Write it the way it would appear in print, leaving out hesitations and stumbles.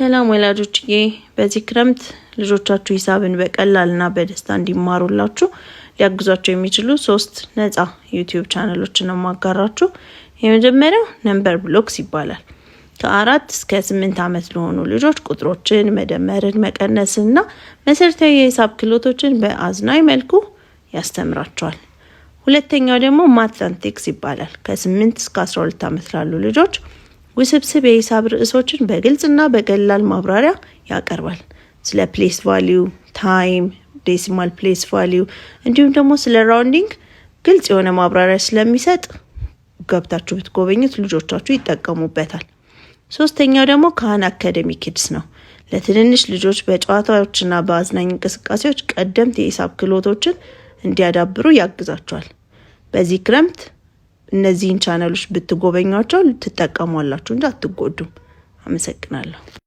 ሰላም ወላጆችዬ፣ በዚህ ክረምት ልጆቻችሁ ሂሳብን በቀላልና በደስታ እንዲማሩላችሁ ሊያግዟቸው የሚችሉ ሶስት ነፃ YouTube ቻናሎችን ነው የማጋራችሁ። የመጀመሪያው Number Blocks ይባላል። ከ4 እስከ 8 ዓመት ለሆኑ ልጆች ቁጥሮችን መደመርን፣ መቀነስን እና መሰረታዊ የሂሳብ ክህሎቶችን በአዝናኝ መልኩ ያስተምራቸዋል። ሁለተኛው ደግሞ Mathletics ይባላል። ከ8 እስከ 12 ዓመት ላሉ ልጆች ውስብስብ የሂሳብ ርዕሶችን በግልጽና በቀላል ማብራሪያ ያቀርባል። ስለ place value፣ time፣ decimal place value እንዲሁም ደግሞ ስለ rounding ግልጽ የሆነ ማብራሪያ ስለሚሰጥ ገብታችሁ ብትጎበኙት ልጆቻችሁ ይጠቀሙበታል። ሶስተኛው ደግሞ Khan Academy Kids ነው። ለትንንሽ ልጆች በጨዋታዎችና በአዝናኝ እንቅስቃሴዎች ቀደምት የሂሳብ ክህሎቶችን እንዲያዳብሩ ያግዛቸዋል። በዚህ ክረምት እነዚህን ቻናሎች ብትጎበኟቸው ትጠቀማላችሁ እንጂ አትጎዱም። አመሰግናለሁ።